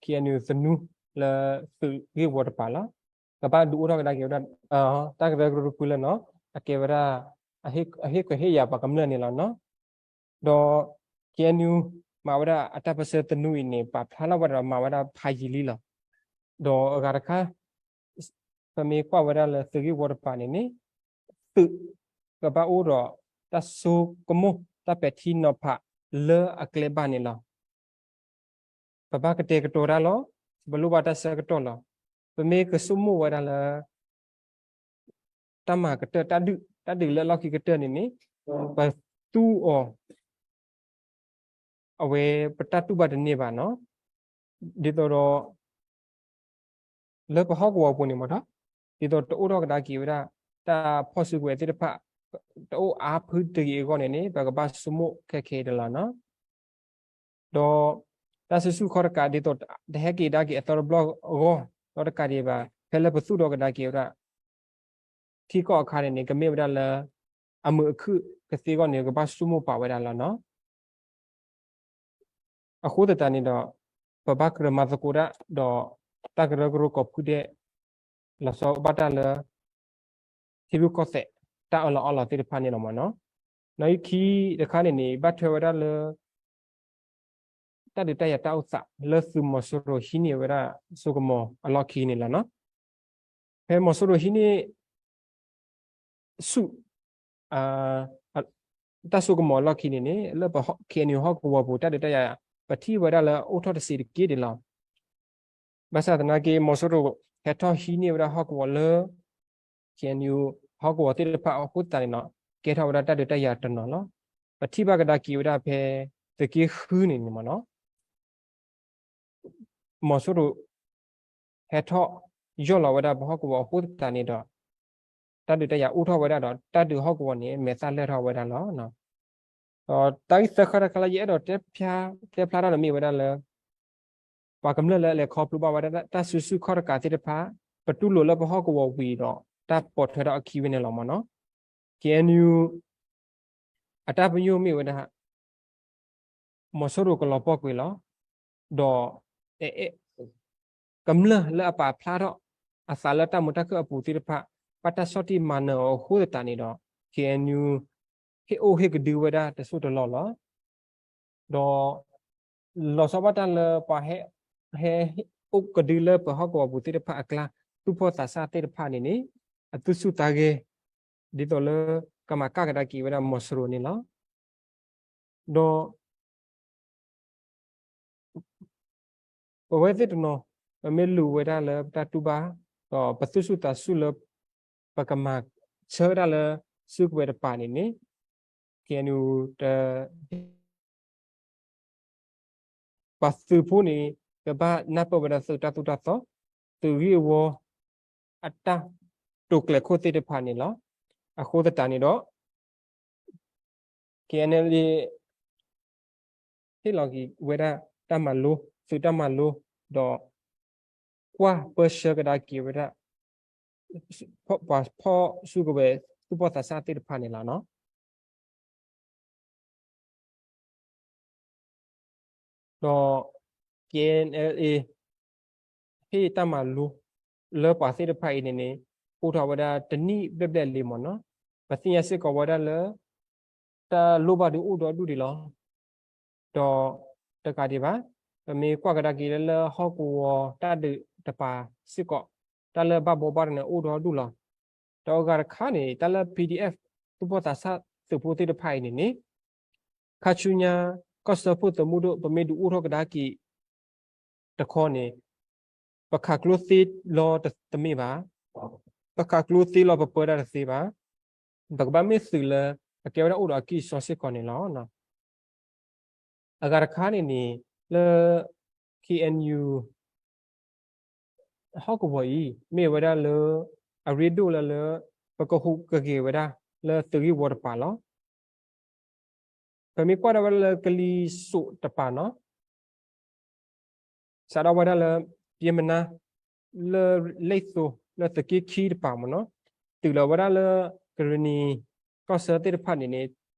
KNU သနူလၢသုးဂ့ၢ်ဝီတပၤလီၤ. ကဘၣ်ဒုးအိၣ်ထီၣ်ကဒါက့ၤဝဲဒၣ် တၢ်ကရၢကရိတဖုလၢနီၤ အကဲဝဲဒၣ် အဟ့ၣ်ကွဲးဟ့ၣ်ယာ်ပှၤကမျၢၢ်န့ၣ်လီၤနီၤ. ဒီး KNU မၤဝဲဒၣ်အတၢ်ပၢၢ်ဆၢသနူအံၤန့ၣ် ပာ်ဖျါလီၤဝဲဒၣ်ဒီးမၤဝဲဒၣ်ဖးယံာ်လံလီၤ. ဒီးအဂၤတခါ ပမ့ၢ်ကွၢ်ဝဲဒၣ်လၢသုးဂ့ၢ်ဝီတပၤန့ၣ်န့ၣ် သုးကဘၣ်အိၣ်ဒီးတၢ်ဆိကမိၣ်တၢ်ပဲာ်ထံနီၤဖးလၢအကျဲဘၣ်န့ၣ်လီၤ. ပဘၣ်ကတဲာ်ကတီၤတၢ်လီၤ. ပလိၣ်ဘၣ်တၢ်ဆၢကတီၢ်လီၤ. ပမ့ၢ်ကဆိကမိၣ်ဝဲဒၣ်လၢ တၢ်မၤကတၢၢ် တၢ်ဒုး တၢ်ဒုးလၢအလီၢ်ခံကတၢၢ်န့ၣ်န့ၣ် ပသူအီၤ အဝဲပတၢ်တူၢ်ဘၣ်တန့ၢ်ဘၣ်နီၤ. ဒ်သိးဒီး လၢပဟီၣ်ကဝီၤပူၤန့ၣ်မ့ၢ်နီၤ ဒ်သိးတအိၣ်ထီၣ်ကဒါက့ၤဝဲဒၣ် တၢ်ဖီၣ်စုကဝဲၤသ့ၣ်တဖၣ် တအိၣ်အါဖုတဂ့ၤအဂီၢ်န့ၣ်န့ၣ် ပကဘၣ်ဆိကမိၣ်ခဲခဲအံၤတလီၤနီၤ. ဒီး တၢ်စုဆူၣ်ခီၣ်တကး ဒ်သိးတဟဲက့ၤကဒါက့ၤအသီတဘျီအဂီၢ် ဒီးတကးဒံးဘၣ် ဖဲလၢပသူၣ်ထီၣ်ကဒါက့ၤဝဲဒၣ် ထံကီၢ်အခါန့ၣ်န့ၣ် ကမ့ၢ်ဝဲဒၣ်လၢ အမုာ်အခုၣ်ကသ့အဂီၢ်န့ၣ် ကဘၣ်ဆိကမိၣ်ပာ်ဝဲဒၣ်လီၤနီၤ. အဃိသတးန့ၣ်ဒီး ပဘၣ်ကြၢးမၤသကိးတၢ်ဒီး တၢ်ကရၢကရိကိးဖုဒဲး လီၤဆီဘၣ်တၢ်လၢ ထံရူၢ်ကီၢ်သဲး တၢ်အၢၣ်လီၤအီလီၤသ့ၣ်တဖၣ်န့ၣ်လီၤမ့ၢ်နီၤ. နီၣ်ဂံၢ်ခံတခါန့ၣ်န့ၣ် ဘၣ်ထွဲဝဲဒၣ်လၢ တၢ်ဒုးတၢ်ယၤတၢ်အိၣ်သး လၢသုးမီၤစိရိၤဟံးန့ၢ်ဝဲဒၣ်စိကမီၤအလီၢ်ခံန့ၣ်လီၤနီၤ. ဖဲမီၤစိရိၤဟံးန့ၢ် ဆူၣ် တၢ်စိကမီၤအလီၢ်ခံန့ၣ်န့ၣ် လၢပ KNU ဟီၣ်ကဝီၤပူၤ တၢ်ဒုးတၢ်ယၤ ပထံၣ်ဝဲဒၣ်လၢအိၣ်ထီၣ်တစဲးတက့ၢ်ဒံးလီၤ. ဘၣ်ဆၣ်သနာ်က့ မီၤစိရိၤဟဲထီၣ်ဟံးန့ၢ်ဝဲဒၣ်ဟီၣ်ကဝီၤလၢ KNU ဟီၣ်ကဝီၤသ့ၣ်တဖၣ်အဃိသတးန့ၣ်နီၤ ကဲထီၣ်ဝဲဒၣ်တၢ်ဒုးတၢ်ယၤတနီၤလီၤ. ပထံၣ်ဘၣ်ကဒါက့ၤဝဲဒၣ်ဖဲ သုးက့ဃုန့ၣ်န့ၣ်မ့ၢ်နီၤ မီၤစိရိၤ ဟဲထီၣ်ယီၢ်လီၤဝဲဒၣ်ပဟီၣ်ကဝီၤအဃိသတးန့ၣ်ဒီး တၢ်ဒုးတၢ်ယၤအိၣ်ထီၣ်ဝဲဒၣ်ဒီး တၢ်ဒုးဟီၣ်ကဝီၤန့ၣ် မဲာ်သၣ်လဲၢ်ထီၣ်ဝဲဒၣ်လီၤ. ဒီးတၢ်ဂ့ၢ်သၢခါတခါလၢယအဲၣ်ဒိးတဲဖျါ တဲဖျါထီၣ်န့ၣ်မ့ၢ်ဝဲဒၣ်လၢ ပှၤကမျၢၢ်လၢအလဲၤခီဖျိဘၣ်ဝဲဒၣ်တၢ်စုဆူၣ်ခီၣ်တကးသ့ၣ်တဖၣ် ပတူၢ်လိာ်လၢပဟီၣ်ကဝီၤဝံၤဒီး တၢ်ပိာ်ထွဲထီၣ်အခံဝဲန့ၣ်လီၤမ့ၢ်နီၤ. KNU အတၢ်ပညိၣ်မ့ၢ်ဝဲဒၣ် မီၤစိရိၤကလီၤပှီၢ်ကွံာ်လီၤ. ဒီး ကမျၢၢ်လၢအပာ်ဖျါထီၣ်အသးလၢတၢ်မုာ်တၢ်ခုၣ်အပူၤသ့ၣ်တဖၣ် ဘၣ်တၢ်ဆီၣ်တံၢ်မၤနၢၤအီၤအဃိသတးန့ၣ်ဒီး KNU ဟ့ၣ်အိၣ်ဟ့ၣ်ကဒုဝဲဒၣ်တစိၢ်တလီၢ်လီၤ. ဒီး လီၤဆီဘၣ်တၢ်လၢပှၤဟဲ ဟဲအိၣ်ကဒုလၢပဟီၣ်ကဝီၤပူၤသ့ၣ်တဖၣ်အကျါ သူၣ်ဖှီၣ်သးစၢ်သ့ၣ်တဖၣ်န့ၣ်န့ၣ် အသူၣ်ဆူၣ်သးဂဲၤ ဒ်သိးလၢကမၤကၣ်ကဒါက့ၤဝဲဒၣ်မီၤစိရိၤန့ၣ်လီၤ. ဒီး ပဝဲသ့ၣ်တနီၤ ပမ့ၢ်လူၤဝဲဒၣ်လၢပတၢ်တူၢ်ဘၣ် ဒီးပသူၣ်ဆူၣ်သးဆူၣ်လၢ ပကမၤဆၢဝဲဒၣ်လၢစုကဝဲၤတပၤန့ၣ်န့ၣ် KNU တ ပှၤသုးဖိန့ၣ် ကဘၣ်နၢ်ပၢၢ်ဝဲဒၣ်သုးတၢ်သိၣ်တၢ်သီ, သုးဂ့ၢ်ဝီ အတၢ်တိာ်ကျဲၤခိၣ်သ့ၣ်တဖၣ်န့ၣ်လီၤ. အဃိသတးန့ၣ်ဒီး KNLA ဟ့ၣ်လီၤက့ၤဝဲဒၣ်တၢ်မၤလိ, သုးတၢ်မၤလိ, ဒီး ကွၢ်ပၢဆှၢကဒါက့ၤဝဲဒၣ် ပှၤဖီၣ်စုကဝဲၤသူၣ်ဖှီၣ်သးစၢ်သ့ၣ်တဖၣ်န့ၣ်လီၤ. ဒီး KNLA ဟ့ၣ်တၢ်မၤလိလၢပှၤသ့ၣ်တဖၣ်အံၤန့ၣ်န့ၣ် အိၣ်ထီၣ်ဝဲဒၣ်တနံၣ်ဘျဲၣ်ဘျဲၣ်လံမ့ၢ်နီၤ. ပသ့ၣ်ညါစ့ၢ်ကီးဝဲဒၣ်လၢ တၢ်လိၣ်ဘၣ်ဒုးအိၣ်ဒီဒူၣ်ဒံးလီၤ. ဒီးတကးဒံးဘၣ်, ပမ့ၢ်ကွၢ်ကဒါက့ၤလၢဟီၣ်ကဝီၤတၢ်ဒုးတပၤစ့ၢ်ကီး တၢ်လၢဘၣ်ဘှီဘၣ်တၢ်န့ၣ်အိၣ်ဒီဒူၣ်လီၤ. ဒီးအဂၤတခါန့ၣ် တၢ်လၢ PDF သူၣ်ဖှီၣ်သးစၢ်သုးဖိသ့ၣ်တဖၣ်အံၤန့ၣ်န့ၣ် ခါဆူညါ ကီၢ်စၢဖှိၣ်သုးမုၢ်ဒိၣ် ပမ့ၢ်ဒုးအိၣ်ထီၣ်ကဒါက့ၤတခီန့ၣ် ပခးကျိသ့လီၤတမ့ၢ်ဘၣ်. ပခးကျိသ့လီၤပပၢဒၣ်တသ့ဘၣ်. ပကဘၣ်မ့ၢ်သုးလၢ အကဲဝဲဒၣ်အိၣ်ဒီးအကံၢ်အစီစ့ၢ်ကီးန့ၣ်လီၤ. အဂၤတခါန့ၣ်န့ၣ် လၢ KNU ဟီၣ်ကဝီၤအံၤ မ့ၢ်ဝဲဒၣ်လၢ အရ့ဒိၣ်လၢလၢ ပကဟူးကဂဲၤဝဲဒၣ်လၢသုးဂ့ၢ်ဝီတပၤလီၤ. ပမ့ၢ်ကွၢ်ဒၣ်ဝဲဒၣ်လၢကလံၤစိးတပၤနီၤ စးထီၣ်ဝဲဒၣ်လၢ ပျဲမနါ လၢလ့ၣ်သိ လၢသုးက့ခံတပၤမ့ၢ်နီၤ, တုၤလီၤဝဲဒၣ်လၢကရ့ၣ်နံၤကီၢ်ဆၢသ့ၣ်တဖၣ်န့ၣ်န့ၣ်,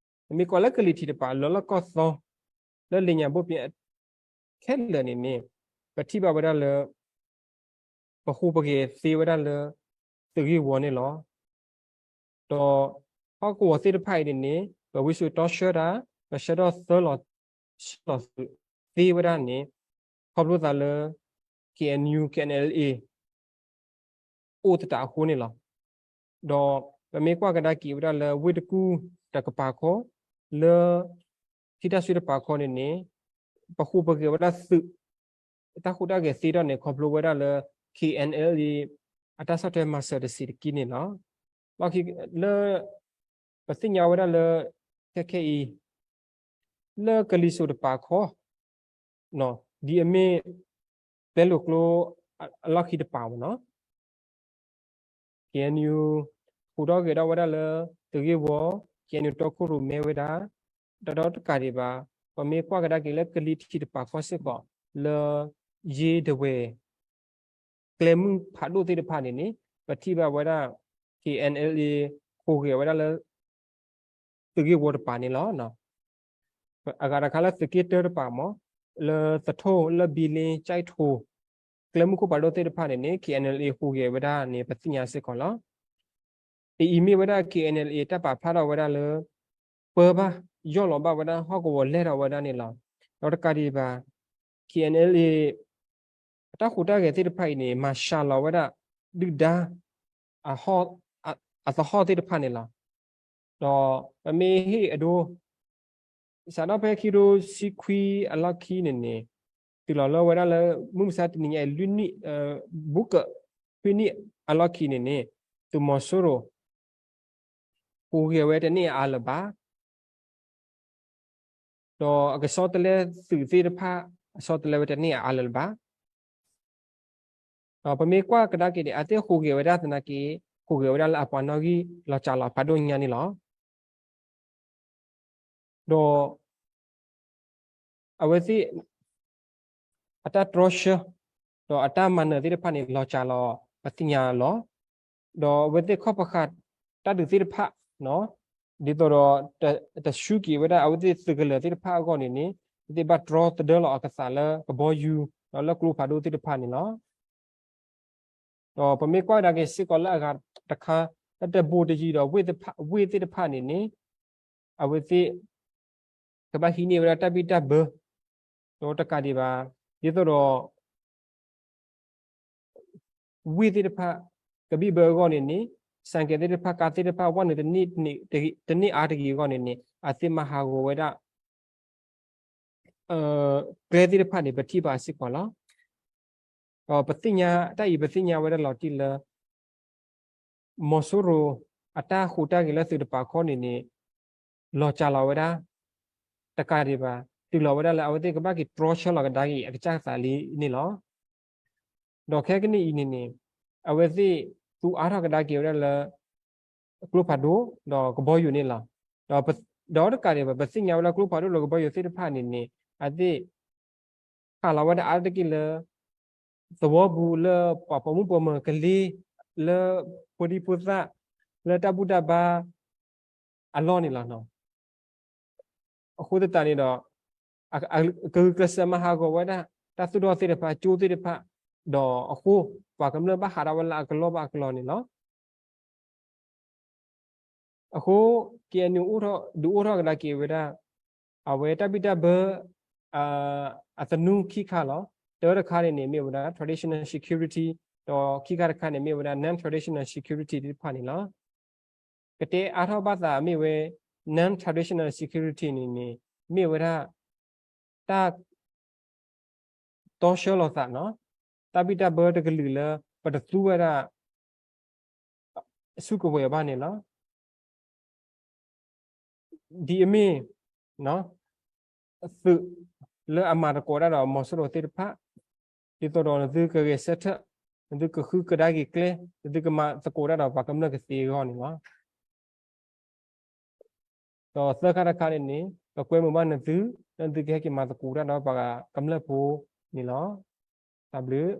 ပမ့ၢ်ကွၢ်လၢကလံၤထံးတပၤ လီၤလၢကီၢ်သီ လၢလ့ၣ်ညါဘိၣ်ပၠဲ ခဲလၢာ်န့ၣ်န့ၣ် ပထံၣ်ဘၣ်ဝဲဒၣ်လၢ ပဟူးပဂဲၤသ့ဝဲဒၣ်လၢ သုးဂ့ၢ်ဝီန့ၣ်လီၤ. ဒီးဟီၣ်ကဝီၤသ့ၣ်တဖၣ်အံၤန့ၣ်န့ၣ် ပဝံစိာ်တီဆှၢတၢ် ပဆှၢထီၣ်သၢလီၤ ဆှၢလီၤသုးသ့ဝဲဒၣ်န့ၣ် ခီဖျိသးလၢ KNU KNLA အိၣ်သတးအဃိန့ၣ်လီၤ. ဒီးပမ့ၢ်ကွၢ်ကဒါက့ၤဝဲဒၣ်လၢဝ့ၢ်တကူၣ်တကပၤခီ လၢ ထံတၢ်ဆှၢတပၤခီန့ၣ်န့ၣ် ပဟူးပဂဲၤဝဲဒၣ်သုး တၢ်ဟူးတၢ်ဂဲၤသ့ထီၣ်န့ၣ် ခီဖျိဝဲဒၣ်လၢ KNLA အတၢ်ဆီၣ်ထွဲမၤစၢၤတဆံးတက့ၢ်န့ၣ်လီၤ. လီၢ်ခံလၢ ပသ့ၣ်ညါဝဲဒၣ်လၢ ခဲခဲအံၤ လၢကလံၤစိးတပၤခီ ဒ်အမ့ၢ် ပျဲလိာ်ကျိအလီၢ်ခံတပၤမ့ၢ်နီၤ KNU ဟူးထီၣ်ဂဲၤထီၣ်ဝဲဒၣ်လၢ သုးဂ့ၢ်ဝီ KNU တီခိၣ်ရိၣ်မဲဝဲဒၣ် ဒီးတကးဒံးဘၣ် ပမ့ၢ်ကွၢ်ကဒါက့ၤလၢကလံၤထံးတပၤခီစ့ၢ်ကီး လၢ ယ့ဒဝဲၢ် ကျဲမုၢ်ဖးဒိၣ်သ့ၣ်တဖၣ်န့ၣ်န့ၣ် ပထံၣ်ဘၣ်ဝဲဒၣ် KNLA ဟူးဂဲၤဝဲဒၣ်လၢ သုးဂ့ၢ်ဝီတပၤန့ၣ်လီၤ. အဂၤတခါလၢသုးက့တၢတပၤမ့ၢ် လၢသထိၣ် လၢဘံလ့ ကၠဲးထိၣ် ကျဲမုၢ်ခိၣ်ဖးဒိၣ်သ့ၣ်တဖၣ်န့ၣ်န့ၣ် KNLA ဟူးဂဲၤဝဲဒၣ်န့ၣ် ပသ့ၣ်ညါစ့ၢ်ကီးလီၤ. အအံၤမ့ၢ်ဝဲဒၣ် KNLA တၢ်ပာ်ဖျါထီၣ်ဝဲဒၣ်လၢ ပၢဘၣ် ယီၢ်လီၤဘၣ်ဝဲဒၣ် ဟီၣ်ကဝီၤလဲၢ်ထီၣ်ဝဲဒၣ်န့ၣ်လီၤ. ဒီးတကးဒံးဘၣ် KNLA အတၢ်ဟူးတၢ်ဂဲၤသ့ၣ်တဖၣ်အံၤန့ၣ် မၤစှၤလီၤဝဲဒၣ် ဒုၣ်ဒါ အ အသဟီၣ်သ့ၣ်တဖၣ်န့ၣ်လီၤ. ဒီးပမ့ၢ်ဟ့ၣ်အဒိ စးထီၣ်ဖဲခံကထိဆံခွံအလီၢ်ခံန့ၣ်န့ၣ် တုၤလီၤလၢဝဲဒၣ်လၢ မုၢ်မဆါတနံၤညါအံၤ လွံၢ်နံၣ် ဘူးက ခွံနံၣ်အလီၢ်ခံန့ၣ်န့ၣ် သုးမီၤစိရိၤ ဟူးဂဲၤဝဲတန့ၢ်အါလၢၤဘၣ် ဒီးအကဆီတလဲသုးသ့ၣ်တဖၣ် အဆီတလဲဝဲတန့ၢ်အါလၢၤဘၣ်. ဒီးပမ့ၢ်ကွၢ်ကဒါက့ၤန့ၣ် အဝဲသ့ၣ်ဟူးဂဲၤဝဲဒၣ်သနာ်က့ ဟူးဂဲၤဝဲဒၣ်လၢအပှၤနီၣ်ဂံၢ်လီၤစှၤလီၤဖးဒိၣ်ညါန့ၣ်လီၤ. ဒီး အဝဲသ့ၣ် အတၢ်တြီဆၢ ဒီးအတၢ်မၤနၢၤသ့ၣ်တဖၣ်န့ၣ် လီၤစှၤလီၤပသ့ၣ်ညါလီၤ. ဒီးအဝဲသ့ၣ်ခီၣ်ပဃာ်တၢ်ဒုးသ့ၣ်တဖၣ် ဒ်သိးဒီး တဆူၣ်က့ၤဝဲဒၣ်အဝဲသ့ၣ်သုးကလၢၤသ့ၣ်တဖၣ်အဂီၢ်န့ၣ်န့ၣ် အဝဲသ့ၣ်ဘၣ်တြီသဒၢလီၤအကသးလၢကဘီယူၤ ဒီးလၢကျိဖးဒိၣ်သ့ၣ်တဖၣ်န့ၣ်လီၤ. ဒီးပမ့ၢ်ကွၢ်ကဒါက့ၤစ့ၢ်ကီးလၢအဂၤတခါ လၢတဘိတယံၤဒီး ဝ့ၢ်သ့ၣ်တဖၣ်န့ၣ်န့ၣ် အဝဲသ့ၣ် ကဘၣ်ဟံးန့ၢ်ဝဲဒၣ်တၢ်ဘံၣ်တၢ်ဘၢ ဒီးတကးဒံးဘၣ် ဒ်သိးဒီး ဝ့ၢ်သ့ၣ်တဖၣ် ကဘံၣ်ဘၢအဂီၢ်န့ၣ်န့ၣ် စဲးကဲးသ့ၣ်တဖၣ် ကါသ့ၣ်တဖၣ် ဝဲနုာ်တန့ၢ်အါတဂ့ၤအဂီၢ်န့ၣ်န့ၣ် အဝဲသ့ၣ်မၤဟးဂီၤဝဲဒၣ် ကျဲသ့ၣ်တဖၣ်န့ၣ် ပထံၣ်ဘၣ်စ့ၢ်ကီးလီၤ. ဒီးပသ့ၣ်ညါ တၢ်အံၤပသ့ၣ်ညါဝဲဒၣ်လီၤတံၢ်လၢ မီၤစိရိၤ အတၢ်ဟူးတၢ်ဂဲၤလၢသုးတပၤခီန့ၣ်န့ၣ် လီၤစှၤလီၤဝဲဒၣ် တကးဒံးဘၣ် တုၤလီၤဝဲဒၣ်လၢအဝဲသ့ၣ်ကဘၣ်က့ၤတြီဆၢလီၤကဒါက့ၤအကစၢ်သးလံန့ၣ်လီၤ. ဒီးခဲကနံၣ်အံၤန့ၣ်န့ၣ် အဝဲသ့ၣ်သူအါထီၣ်ကဒါက့ၤဝဲဒၣ်လၢ ကျိဖးဒိၣ် ဒီးကဘီယူၤန့ၣ်လီၤ. ဒီး ဒီးတကးဒံးဘၣ် ပသ့ၣ်ညါဝဲဒၣ်ကျိဖးဒိၣ်ဒီးကဘီယူၤသ့ၣ်တဖၣ်န့ၣ်န့ၣ် အဝဲသ့ၣ် ခးလီၤဝဲဒၣ်အါတက့ၢ်လၢ သဝီပူၤလၢပှၤပိာ်မုၣ်ပိာ်မၢၤကလ့ လၢဖိဒံဖိသၣ် လၢတၢ်ဘူၣ်တၢ်ဘါ အလီၢ်န့ၣ်လီၤ. အဃိသတးန့ၣ်ဒီး ကဂုာ်ကျဲးစၢးမၤဟးဂီၤဝဲဒၣ် တၢ်သူၣ်ထီၣ်သ့ၣ်တဖၣ် ကၠိသ့ၣ်တဖၣ် ဒီးအဃိ ပှၤကမျၢၢ်ဘၣ်ဟးထီၣ်ဝဲလၢအကလီၢ်ဘၣ်အကလီၢ်န့ၣ်လီၤ. အဃိ KNU ဒုးအိၣ်ထီၣ်ကဒါက့ၤဝဲဒၣ် အဝဲတၢ်ဘံၣ်တၢ်ဘၢ အသနူခံခါလီၤ. တၢတခါန့ၣ်န့ၣ် မ့ၢ်ဝဲဒၣ် traditional security ဒီးခံခါတခါန့ၣ် မ့ၢ်ဝဲဒၣ် non-traditional security သ့ၣ်တဖၣ်န့ၣ်လီၤ. ကတဲအါထီၣ်ဘၣ်သးမ့ၢ်ဝဲ non-traditional security န့ၣ်န့ၣ် မ့ၢ်ဝဲဒၣ် တၢ် တီဆှၢလိာ်သးနီၤ, တၢ်ဘံၣ်တၢ်ဘၢတကလုာ်လၢ ပတသူဝဲဒၣ် ဆူၣ်ကဝဲၤဘၣ်န့ၣ်လီၤ. ဒ်အမ့ၢ် သုးလၢအမၤသကိးတၢ်ဒီးမီၤစိရိၤသ့ၣ်တဖၣ်, ဒ်သိးဒီးနသုကဂဲၤဆၢထၢၣ်, နသုကဃုကဒါက့ၤကျဲ, နသုကမၤသကိးတၢ်ဒီးပှၤကမျၢၢ်ကသ့အဂီၢ်န့ၣ်လီၤ. ဒီးသၢခါတခါန့ၣ်န့ၣ် ပကွဲမုာ်ဘၣ်နသု လၢနသုကဟဲက့ၤမၤသကိးတၢ်ဒီးပှၤကမျၢၢ်ဖိန့ၣ်လီၤ. တၢ်ဘျုး